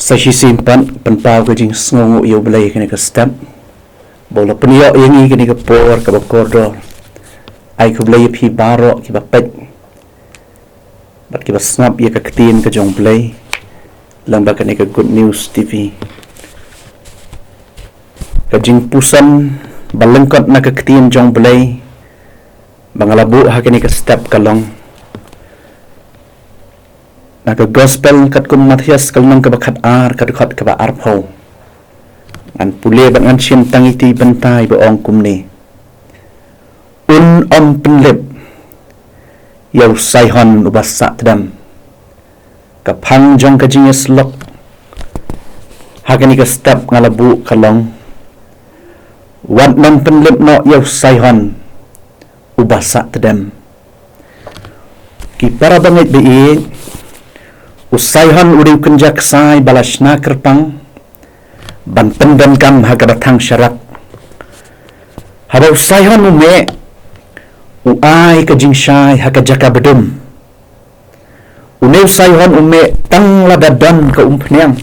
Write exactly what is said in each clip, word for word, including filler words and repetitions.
Sa shisien pat, pynpaw ka jingsngewnguh ïa U Blei kane ka step ba u la pynïoh ïa ngi kane ka por kaba kordor. Ai khublei ïa phi baroh kiba peit bad kiba sngap ïa ka ktien ka jong U Blei lyngba kane ka Good News T V. Ka jingpuson ba lyngkot na ka ktien jong U Blei ba nga la buh ha kane ka step ka long na ka Gospel katkum u Mathaios ka lynnong kaba khatar, ka dkhot kaba arphew. Ngan pule bad ngan shim tang ïa ki bynta ba ong kumne: Un ym pynlip ïa u Saihon uba sah tdem. Ka phang jong ka jingïasyllok ha kane ka step nga la buh ka long: Wat nym pynlip noh ïa u Saihon uba sah tdem. Ki para bangeit ba ïeit, u Saihon u dei u kynja ksai ba la shna kyrpang ban pyndonkam ha kaba thang sharak. Haba u Saihon u meh, u ai ka jingshai ha ka jaka ba dum. Une u Saihon u meh tang lada don ka umphniang.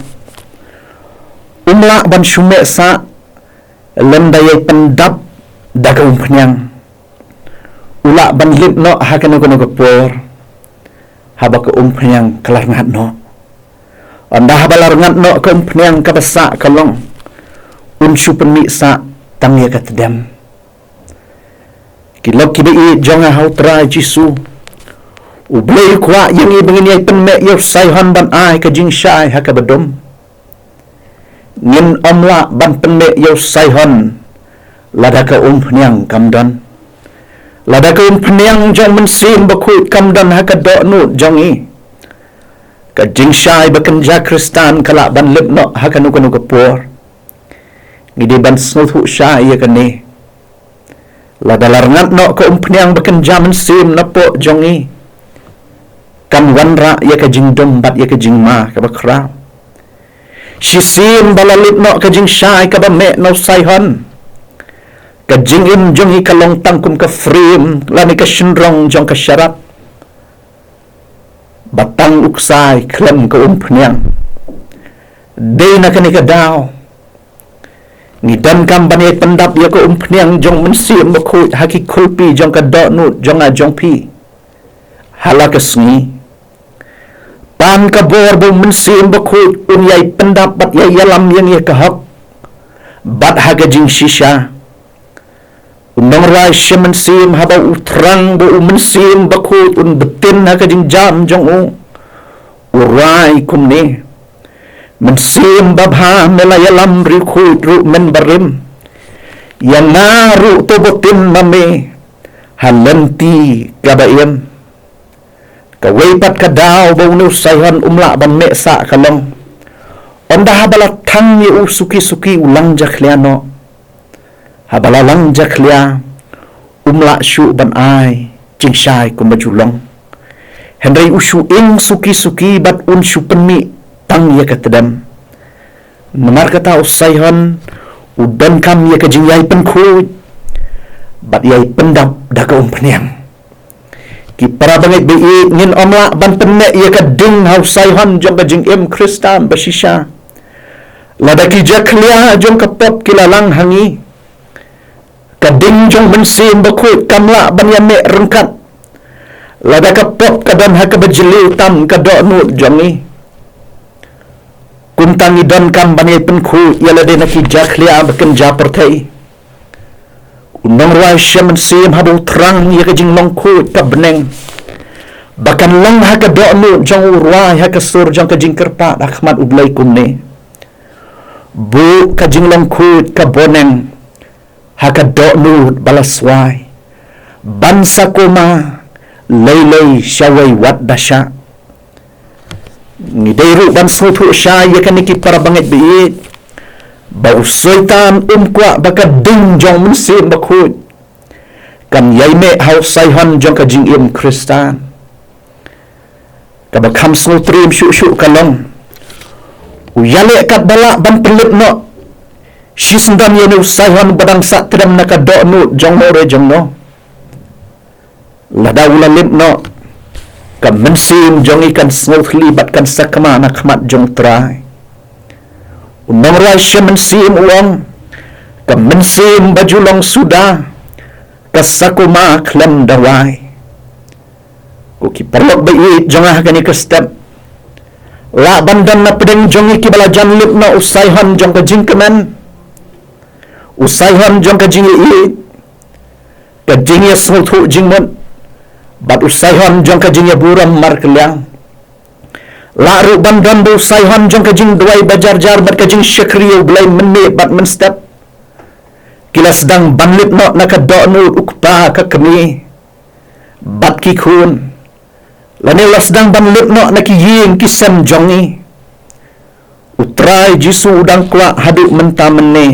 Um lah ban shu meh sah lymda ïai pyndap da ka umphniang. U lah ban lip noh ha kano kano ka por haba ka umphniang ka la rngat noh. Ynda haba la rngat noh ka umphniang, kaba sah ka long un shu pynmih sah tang ïa ka tdem. Ki lok kiba ïeit jong nga ha U Trai Jisu, U Blei u kwah ïa ngi ba ngin ïai pynmeh ïa u Saihon ban ai ka jingshai ha kaba dum. Ngin ym lah ban pynmeh ïa u Saihon lada ka umphniang kam don. Lada ka umphniang jong u Mynsiem Bakhuid kam don ha ka dohnud jong ngi, ka jingshai ba kynja Khristan ka lah ban lip noh ha kano kano ka por. Ngi dei ban sngewthuh shai ïa kane. Lada la rngat noh ka umphniang ba kynja mynsiem napoh jong ngi, kan wanrah ïa ka jingdum bad ïa ka jingma kaba khraw. Shisien ba la lip noh ka jingshai kaba meh na u Saihon, ka jingim jong ngi ka long tang kum ka frame lane ka shynrong jong ka sharak ba tang u ksai khlem ka umphniang. Dei na kane ka daw ngi donkam ban ïai pyndap ïa ka umphniang jong u Mynsiem Bakhuid ha ki khulpi jong ka dohnud jong nga jong phi ha la ka sngi. Pan ka bor ba u Mynsiem Bakhuid un ïai pyndap bad ïai ïalam ïa ngi ha ka hok bad ha ka jingshisha. U nongrwai shemynsiem, haba u thrang ba u Mynsiem Bakhuid un btin ha ka jingjam jong u, u rwai kumne: Mynsiem Babha, me la ïalam riewkhuid ruh mynbarim. Ïa nga ruh to btin ma me ha lynti kaba im. Kawei pat ka daw ba une u Saihon um lah ban meh sah ka long ynda haba la thang ïa u suki suki u lang jakhlia noh. Haba la lang jakhlia, um lah shuh ban ai jingshai kumba ju long. Hynrei u shu ing suki suki bad un shu pynmih tang ïa ka tdem. Namar kata u Saihon u donkam ïa ka jingïai pynkhuid bad ïai pyndap da ka umphniang. Ki para bangeit ba ïeit, ngin ym lah ban pynmeh ïa ka ding ha u Saihon jong ka jingim Khristan ba shisha. Lada ki jakhlia jong ka pop ki la lang ha ngi, ka ding jong u Mynsiem Bakhuid kam lah ban ïa meh ryngkat lada ka pop ka don ha kaba jylliew tam ka dohnud jong ngi. Kumta ngi donkam ban ïai pynkhuid ïa lade na ki jakhlia ba kynja pyrthei. U nongrwai shemynsiem, haba u thrang ïa ka jinglong khuid ka bneng ba kan long ha ka dohnud jong u, u rwai ha ka sur jong ka jingkyrpad ha khmat U Blei kumne: Buh ka jinglong khuid ka bneng ha ka dohnud ba la swai, ban sa koma lei lei shawei wat da shah. Ngi dei ruh ban sngewthuh shai ïa kane, ki para bangeit ba ïeit, ba u Soitan um kwah ba ka ding jong u Mynsiem Bakhuid kan ïai meh ha u Saihon jong ka jingim Khristan. Kaba kham sngewtriem shuh shuh ka long, u ïaleh katba lah ban pynlip noh shisyndon ïa une u Saihon ba dang sah tdem na ka dohnud jong no re jong no. Lada u la lip noh, ka mynsiem jong ngi kan sngewthli bad kan sakma na khmat jong u Trai. U nongrwai shem mynsiem u ong, ka mynsiem ba ju long suda, ka sakuma khlem da wai. Ko ki paralok ba ïeit jong nga ha kane ka step, lah ban don na pdeng jong ngi kiba la jan lip noh u saihon jong ka jingkmen, u saihon jong ka jingïeit, ka jingïasngewthuh jingmut, bad u saihon jong ka jingïaburom markylliang. Lah ruh ban don ba u saihon jong ka jingduwai ba jarjar bad ka jingshakri ïa U Blei mynmiet bad mynstep, ki la sdang ban lip noh na ka dohnud u kpa ka kmie bad ki khun, lane u la sdang ban lip noh na ki ïing ki sem jong ngi. U Trai Jisu u dang kwah haduh mynta mynne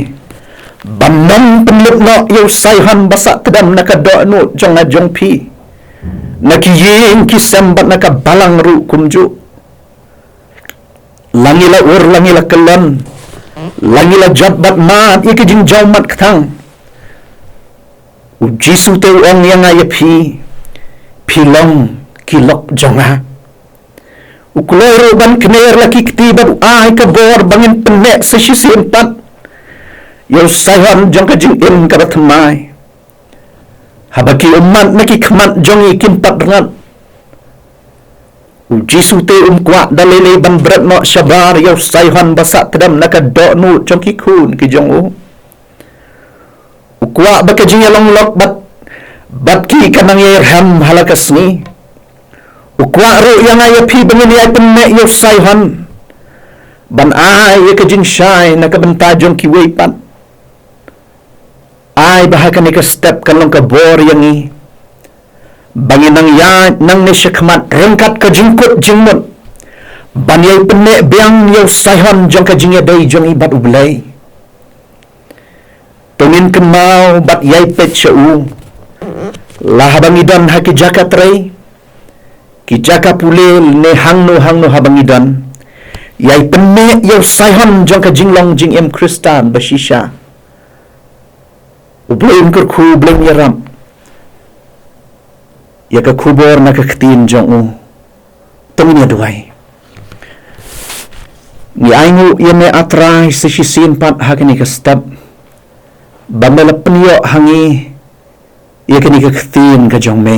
ban nang pynlip noh ïa u saihon ba sah tdem na ka dohnud jong nga jong phi, na ki ïing ki sem bad na ka balang ruh kumjuh. La ngi la ur, la ngi la kyllon, la ngi la jot bad mad ïa ki jingjaw mat kthang, U Jisu te u ong ïa nga ïa phi, phi long ki lok jong nga. U kloi ruh ban kner la ki kti bad u ai ka bor ba ngin pynneh sa shisien pat ïa u saihon jong ka jingim kaba thymmai. Haba ki ummat na ki khmat jong ngi kim pat rngat, U Jisu te um kwah da lei lei ban bret noh shabar ïa u saihon ba sah tdem na ka dohnud jong ki khun ki jong u. U kwah ba ka jingïalong lok bad, bad ki kan nang ïai rhem ha la ka sngi. U kwah ruh ïa nga ïa phi ba ngin ïai pynneh ïa u saihon ban ai ïa ka jingshai na ka bynta jong kiwei pat. Ai ba ha kane ka step kan long ka bor ïa ngi ba ngin nang ïaid nangne shakhmat ryngkat ka jingkut jingmut ban ïai pynneh biang ïa u saihon jong ka jingïadei jong ngi bad U Blei. To ngin kynmaw bad ïai peit sha u, la haba ngi don ha ki jaka trei, ki jaka pule, ne hangno hangno haba ngi don, ïai pynneh ïa u saihon jong ka jinglong jingim Khristan ba shisha. U Blei un kyrkhu, U Blei un ïarap ïa ka khubor na ka ktien jong u. To ngin ïa duwai. Ngi ainguh ïa me A Trai sa shisien pat ha kane ka step ba me la pynïoh ha ngi ïa kane ka ktien ka jong me.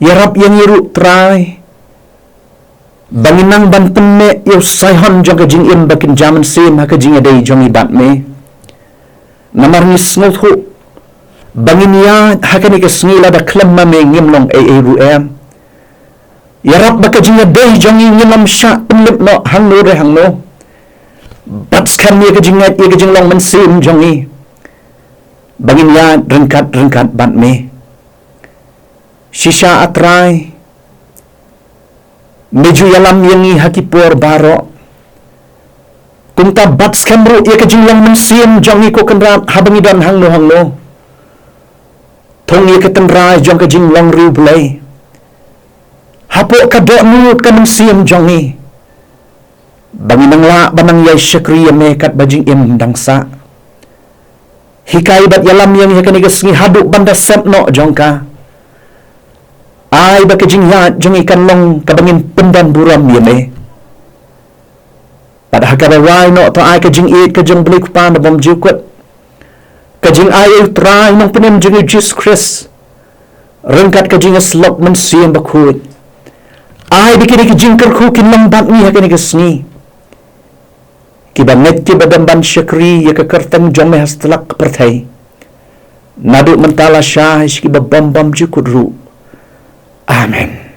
Ïarap ïa ngi ruh Trai ba ngin nang ban pynneh ïa u saihon jong ka jingim ba kynja mynsiem ha ka jingïadei jong ngi bad me. Namar ngi sngewthuh ba ngin ïaid ha kane ka sngi lada khlem ma me ngim long ei ei ruh em. Ïarap ba ka jingïadei jong ngi ngin ym shah pynlip noh hangno re hangno. Bad skhem ïa ka jingngeit ïa ka jinglong mynsiem jong ngi ba ngin ïaid ryngkat ryngkat bad me. Shisha A Trai, me ju ïalam ïa ngi ha ki por baroh. Kumta bat skhem ruh ïa ka jinglong mynsiem jong ngi ko Kynrad haba ngi don hangno hangno. Thung ïa ka tynrai jong ka jinglong riewblei hapoh ka dohnud ka mynsiem jong ngi, ba ngin nang lah ban nang ïai shakri ïa me katba jingim dang sah. Hikai bad ïalam ïa ngi ha kane ka sngi haduh ban da sep noh jong ka. Ai ba ka jingïaid jong ngi kan long kaba ngin pyndon burom ïa me. Bad ha kaba wai noh to ai ka jingïeit ka jong U Blei Kpa na bymjukut, ka jingai ïa U Trai Nongpynim jong ngi U Jisu Khrist, ryngkat ka jingïasyllok Mynsiem Bakhuid. Ai ba kine ki jingkyrkhu kin long bad ngi ha kane ka sngi, kiba ngeit kiba dem ban shakri ïa ka kyrteng jong me ha satlak ka pyrthei, naduh mynta lashai sha kiba bym bymjukut ruh. Amen.